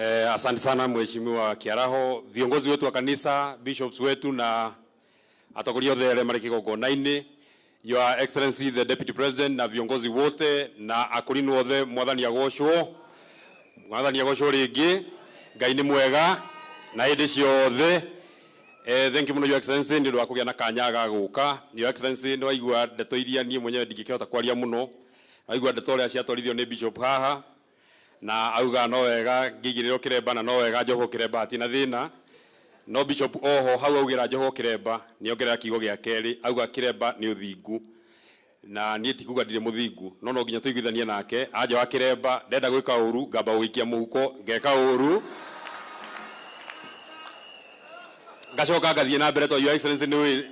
Asante sana Mheshimiwa Kiaraho, viongozi wetu wa kanisa, bishops wetu na atongoria othe arĩa marĩ kĩgongona-inĩ, Your Excellency the Deputy President na viongozi wote na akorinu othe, mwathani agocwo, mwathani agocwo rĩngĩ. Ngai nĩ mwega na hĩndĩ ciothe. Thank you mũno Your Excellency nĩ ũndũ wa kũgĩa na kanya ga gũka. Your Excellency nĩ waigua ndeto iria niĩ mwenyewe ndingĩkĩhota kwaria mũno, waigua ndeto ũrĩa ciatwarithio nĩ Bishop haha na auga no wega ngĩigĩrĩrwo kĩremba na no wega njohwo kĩremba hatirĩ na thĩna. No Bishop oho hau augĩra njohwo kĩremba nĩ ongerera kiugo gĩa kerĩ, auga kĩremba nĩ ũthingu, na niĩ tikuga ndirĩ mũthingu, no no nginya tũiguithanie nake. Anjoha kĩremba ndenda gwĩka ũru ngamba gũgĩikia mũhuko ngeka ũru ngacoka ngathiĩ na mbere, tondũ Your Excellency nĩ ũĩ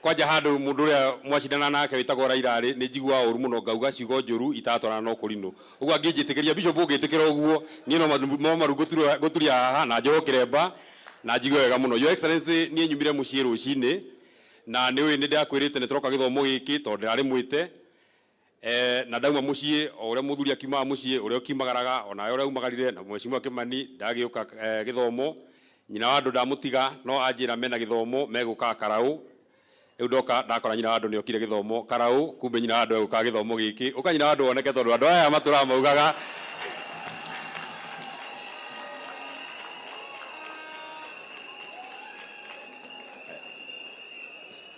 kwanja handũ mũndũ ũrĩa mwacindana nake wĩtagwo Raila rĩ, nĩ njiguaga ũru mũno ngauga ciugo njũru itatwarana na ũkũrinũ. Ũguo angĩnjĩtĩkĩria Bishop, ũngĩtĩkĩra ũguo niĩ no maru ngũturia haha na njohwo kĩremba na njigue wega mũno. Your Excellency, niĩ nyumire mũciĩ rũcinĩ na nĩ ũĩ nĩ ndakwĩrĩte nĩ tũroka gĩthomo gĩkĩ tondũ ndĩrarĩmwĩte. Na ndauma mũciĩ o ũrĩa mũthuri akiumaga mũciĩ ũrĩa ũkiumagaraga onawe ũrĩa umagarire na Mheshimiwa Kimani ndagĩũka gĩthomo, nyina wa andũ ndamũtiga no anjĩra mena gĩthomo megũka Karaũ. Rĩu ndoka ndakora nyina wa andũ nĩokire gĩthomo Karaũ, kumbe nyina wa andũ egũka gĩthomo gĩkĩ. Ũka nyina wa andũ woneke tondũ andũ aya matũraga maugaga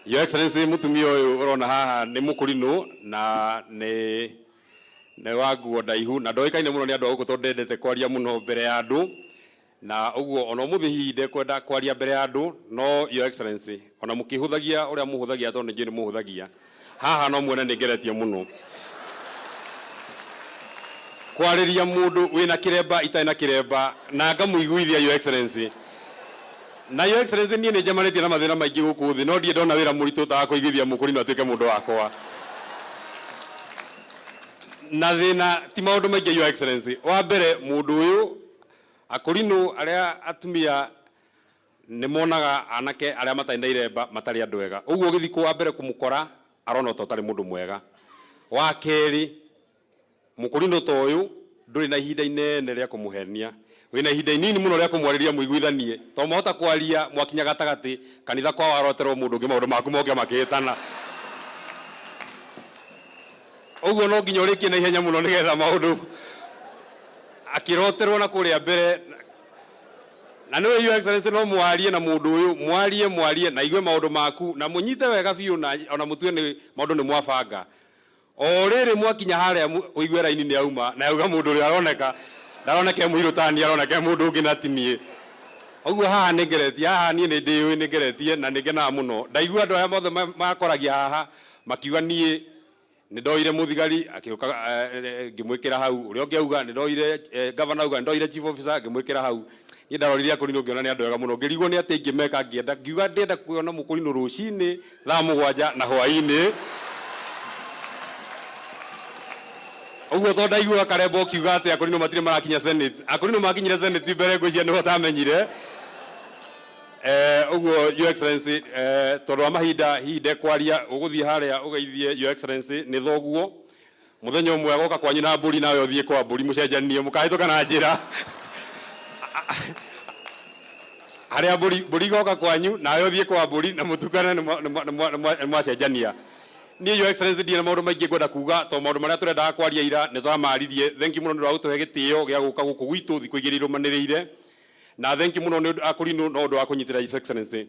Your Excellency, mũtumia ũyũ ũrona haha nĩ mũkũrinũ na nĩ wa nguo ndaihu na ndoĩkaine mũno nĩ andũ a gũkũ tondũ ndendete kwaria mũno mbere ya andũ, na ũguo ona ũmũthĩ hihi ndekwenda kwaria mbere ya andũ, no Your Excellency ona mũkĩhũthagia ũrĩa mũhũthagia tondũ nĩ njũĩ nĩ mũhũthagia haha no muone nĩ ngeretie mũno kwarĩria mũndũ wĩna kĩremba itarĩ na kĩremba na ngamũiguithia Your Excellency. Na Your Excellency, niĩ nĩ njemanĩtie na mathĩna maingĩ gũkũ thĩ, no ndirĩ ndona wĩra mũritũ ta wa kũiguithia mũkũrinũ atuĩke mũndũ wakwa. Na thĩna ti maũndũ maingĩ Your Excellency. Wa mbere, mũndũ ũyũ akũrinũ arĩa atumia nĩ monaga anake arĩa matarĩ na iremba matarĩ andũ ega, ũguo ũgĩthiĩ wa mbere kũmũkora arona ta ũtarĩ mũndũ mwega. Wa kerĩ, mũkũrinũ ta ũyũ ndũrĩ na ihinda inene rĩa kũmũhenia, wĩna ihinda inini mũno rĩa kũmwarĩria mũiguithanie, tondũ mwahota kwaria mwakinya gatagatĩ kanitha kwa waroterwo mũndũ ũngĩ maũndũ maku moke makĩhĩtana. Ũguo no nginya ũrĩkie na ihenya mũno nĩgetha maũndũ akĩroterwo na kũrĩa mbere. Na nĩwe Your Excellency no mwarie na mũndũ ũyũ, mwarie mwarie na igue maũndũ maku na mũnyite wega biũ, na ona mũtue nĩ maũndũ nĩ mwabanga. O rĩrĩ mwakinya harĩa ũigue raini nĩ auma na auga mũndũ ũrĩa aroneka ndaroneka e mũirũ ta niĩ, aroneka e mũndũ ũngĩ na ti niĩ. Ũguo haha nĩ ngeretie, haha niĩ nĩ ndĩũĩ nĩ ngeretie na nĩ ngenaga mũno. Ndaigua andũ aya mothe makoragia haha makiuga niĩ nĩ ndoire mũthigari akĩũka, ngĩmwĩkĩra hau, ũrĩa ũngĩ auga nĩ ndoire governor auga nĩ ndoire chief officer ngĩmwĩkĩra hau. Niĩ ndarorire akũrinũ ngĩona nĩ andũ ega mũno, ngĩrigwo nĩ atĩ ingĩmeka, ngĩenda ngiuga ndĩrenda kuona mũkũrinũ rũcinĩ thaa 7 na hwaĩ-inĩ. Ũguo tondũ ndaiguaga Karemba ũkiuga atĩ akũrinũ matirĩ marakinya Senate, akũrinũ makinyire Senate mbere ngwĩciria nĩho ũtamenyire. Ũguo Your Excellency, tondũ wa mahinda hihi ndekwaria, ũgũthiĩ harĩa ũgeithie Your Excellency nĩ thoguo. Mũthenya ũmwe agoka kwanyu na mbũri nawe ũthiĩ kwa mbũri mũcenjanie mũkahĩtũka na njĩra harĩa mbũri igoka kwanyu nawe ũthiĩ kwa mbũri na mũtukane nĩ mwacenjania. Niĩ Your Excellency ndirĩ na maũndũ maingĩ ngwenda kuga tondũ maũndũ marĩa tũrendaga kwaria ira nĩ tũramaririe. Thank you mũno nĩ ũndũ wa gũtũhe gĩtĩo gĩa gũka gũkũ gwitũ thikũ igĩrĩ irũmanĩrĩire, na thank you mũno nĩ ũndũ akũrinũ no ũndũ wa kũnyitĩra His Excellency.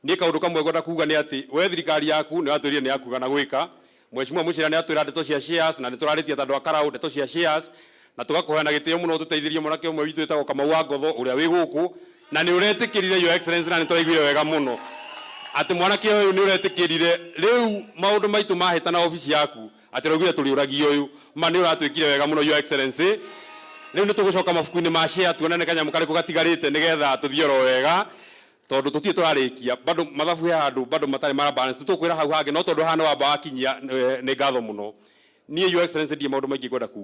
Niĩ kaũndũ kamwe ngwenda kuga nĩ atĩ we thirikari yaku nĩ watwĩrire nĩ yakuga na gwĩka. Mheshimiwa Mũcira nĩ atwĩra ndeto cia shares na nĩ tũrarĩtie ta andũ a Karaũ ndeto cia shares na tũgakũhoya na gĩtĩo mũno ũtũteithĩrie mwanake ũmwe witũ wĩtagwo Kamau wa Ngotho ũrĩa wĩ gũkũ, na nĩ ũretĩkĩrire Your Excellency, na nĩ tũraiguire wega mũno atĩ mwanake ũyũ nĩ ũretĩkĩrire. Rĩu maũndũ maitũ mahĩtana obici yaku atĩ ũraugire tũrĩũragia ũyũ, ma nĩ ũratwĩkire wega mũno Your Excellency. Rĩu nĩ tũgũcoka mabuku-inĩ ma share tuone nĩ kanyamũ karĩkũ gatigarĩte nĩgetha tũthiĩ oro wega, tondũ tũtirĩ tũrarĩkia bado mathabu he handũ bado matarĩ mara balance, tũkwĩra hau hangĩ, no tondũ haha nĩ wamba wakinyia, nĩ ngatho mũno. Niĩ Your Excellency ndirĩ maũndũ maingĩ ngwenda kuga.